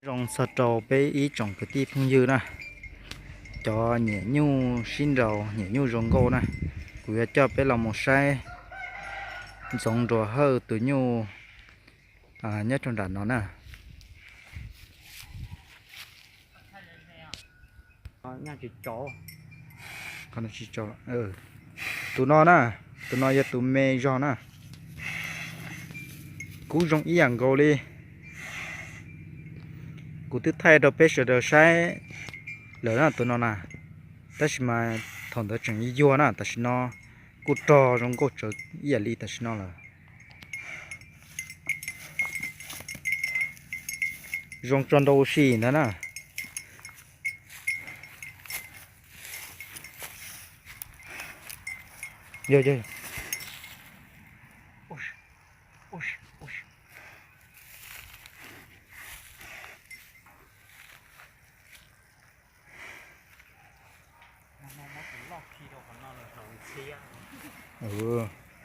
Zoo txog rau peb ib tsoom kwv tij phooj ywg na, cov nyiam nyuj sib nraus nyiam nyuj zoo nkauj na, kuv yuav coj peb los mus saib Ntxoov Nruas Hawj tus nyuj nyob rau nram no na. Tus no na, tus no yog tus me zog na. Kub zoo ib yam nkaus li. Kuv twb thaij rau peb sawv daws saib lawm na tus no na, tab sis mas thaum ntawd tseem yuag na, tam sim no kuj rog zoo nkauj tsawv ib yam li tam sim no lawm. Zoo tso nrau ua si ntag na. Yog, yog.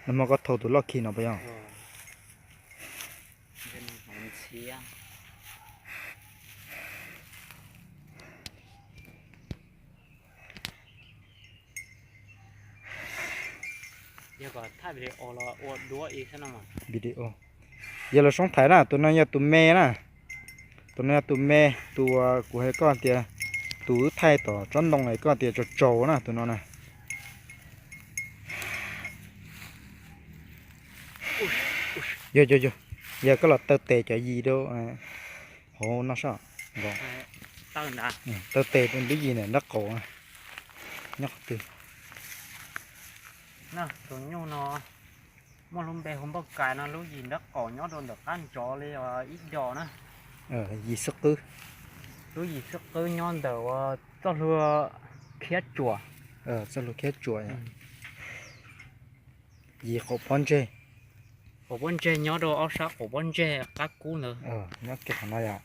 Nag hmo koj thau tus loj khi no puas yog? Video. Yog los soob thaiv na, tus no yog tus me na. Tus no yog tus me, tus kuv hais koj tias tus wb thaij tom tsob ntoo es koj tias tsaus tsaus na, tus no na. Yog, yog, yog, yog koj los taw tes cov yis rau hauv no soj. Taw tes lub yis ntawm nraub qaum nyob qhov twg? Tus nyuj no muaj lub npe hu npauj kais no, lub yis nraub qaum nyob rau ntawm qab ntsov li ib dos na. Yis xwb qwb. Lub yis xwb qwb nyob ntawm ua txoj hlua khiab tsuas. Txoj hlua khiab tsuas. Yis qaum pob ntseg. Qaum pob ntseg nyob rau ob sab qaum pob ntseg qab kub ntawd. Nyob kiag qhov no yom.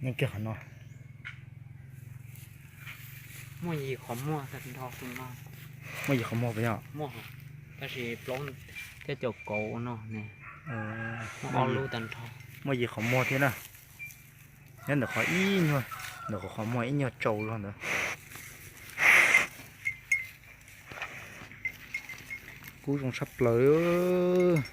Nyob kiag qhov no. Muaj yis qhov muag tag nrho tus no. Muaj yis qhov muag puas yog? Muaj, tab sis plaub thiab cov kauv no ne. Muaj ob lub tag nrho. Muaj yis qhov muag thiab na. Nyob ntawm qhov ib nyuag, ntawm qhov qhov muag ib nyuag tsaus zog ntawd. Kub zoo tshaj plaws.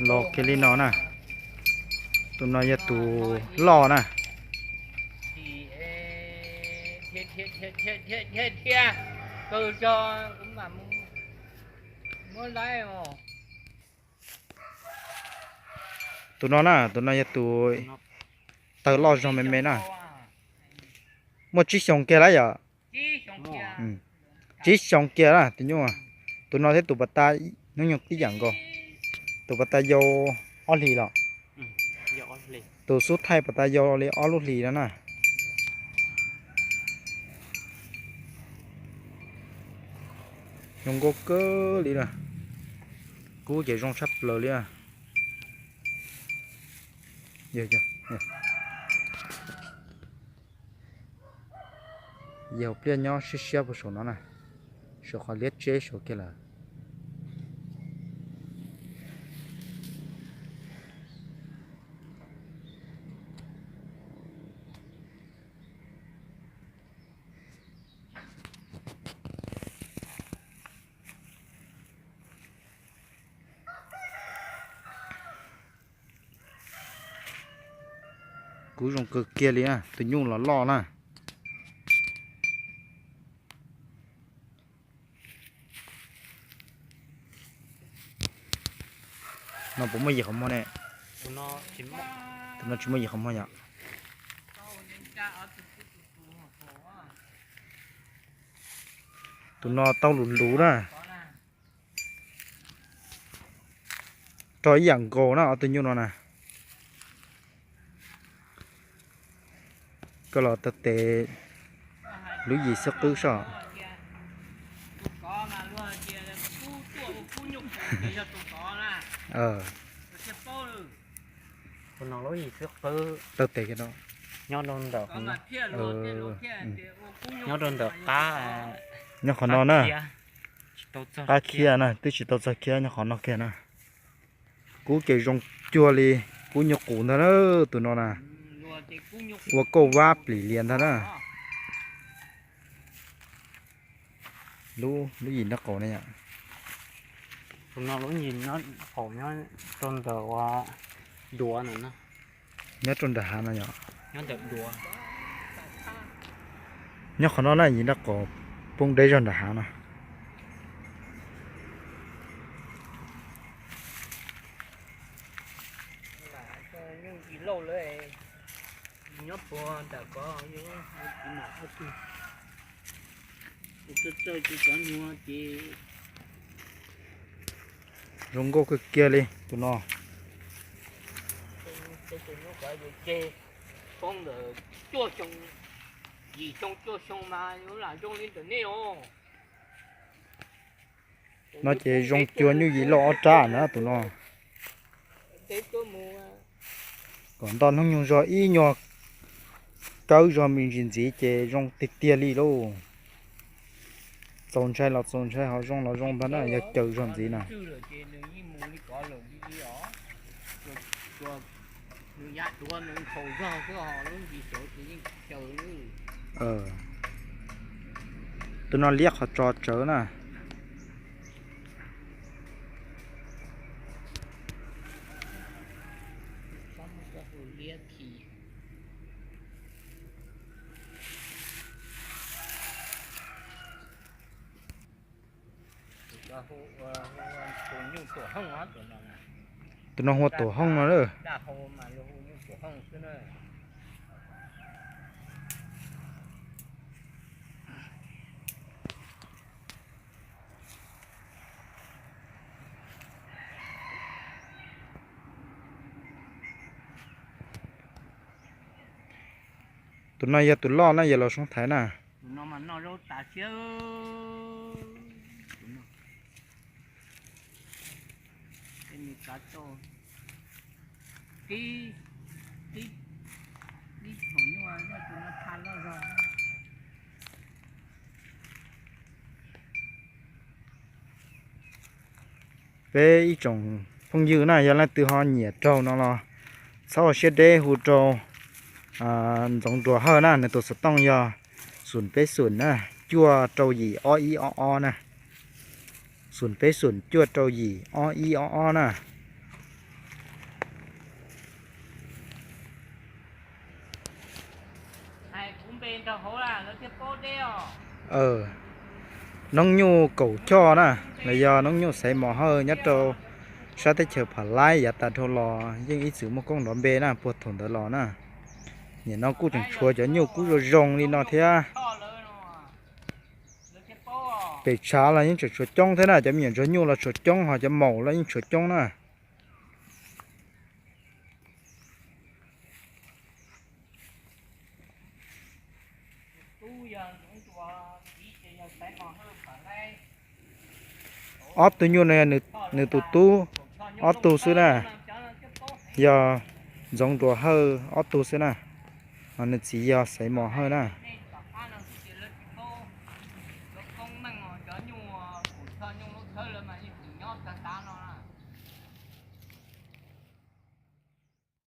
Los kiag li no na. Tus no yog tus loj na. Tus no na, tus no yog tus taw loj zog me me na. Muaj tsib xyoos kiag lawm yom. Tsib xyoos kiag na tus nyuj. Tus no thiab tus pas tas hnub nyoog tib yam nkaus. Tus pas tas yau ob hlis los. Tus xub thaij pas tas yau li ob lub hlis no na. Zoo nkauj kawg li na. Kub ces zoo tshaj plaws li. Yog pliaj nyob siab siab puag saum no na, saum qhov liab tseb saud kiag lawm. Kub zoo kawg kiag li na, tus nyuj los loj na. No puas muaj yim qhov muag ne? Tus no tsis muaj yim qhov muag yom. Tus no tau luv luv na. Rog ib yam nkaus na ob tug nyuj no na. Koj los tau tes lub yim xwb qwb soj. Tau tes nyob rau ntawm, nyob rau ntawm qab, nyob qhov no na. Qab khiab na, twb tsis tau txog khiab, nyob qhov no kiag na. Kub ces zoo cuag li kub nyuj qus ntag na, tus no na. Ua kauj vab plim lias ntag na. Lub, lub yim nraub qaum ne yom. Tus no lub yim nyob qaum nyob rau ntawm ua duav no. Nyob rau nram hav no yom. Nyob qhov no na, yim nraub qaum poob deb zog nram hav no. Zoo nkauj kawg kiag li tus no. No ces zoo cuag nyuj yim loj ob rab na tus no. Kom nto hnub nyoog zog ib nyuag kawb zog me ntsis ntxiv ces zoo tiag tiag li lauj. Txaus ntshai los txaus ntshai, ho zoo los zoo ntag na, yog caws zog ntxiv na. Tus no liab qhov tso tsawv na. Tus no hu ua tuam hooj no lawm. Tus no yog tus loj na, yog los soob thaiv na. Peb ib tsoom phooj ywg na, yog leej twg ho nyiam raug no los txhob ua siab deb hu rau Ntxoov Nruas Hawj na, nws tus xov tooj yog xoom peb xoom na, cuaj rau yim ob ib ob ob na. Xoom peb xoom cuaj rau yim ob ib ob ob na. Noob nyuj kaum choj na, los yog noob nyuj xaiv mos hawj nyob rau sab teb chaws Phav Laib yav tas dhau los yeej ib txwm muaj koob nrov npe na, puag thaum ntawd los na. Nim no kuj tseem tshuav cov nyuj kub zoo zoo li no thiab. Pem tshav los yeej tseem tshuav coob thiab na, cov me nyuam ntsuag nyuj los tshuav coob, ho cov maum los yeej tshuav coob na. Ob tug nyuj no yog nws tus tub ob tug xwb na, yog Ntxoov Nruas Hawj ob tug xwb na, ho nws txiv yog Xaiv Mos Hawj na.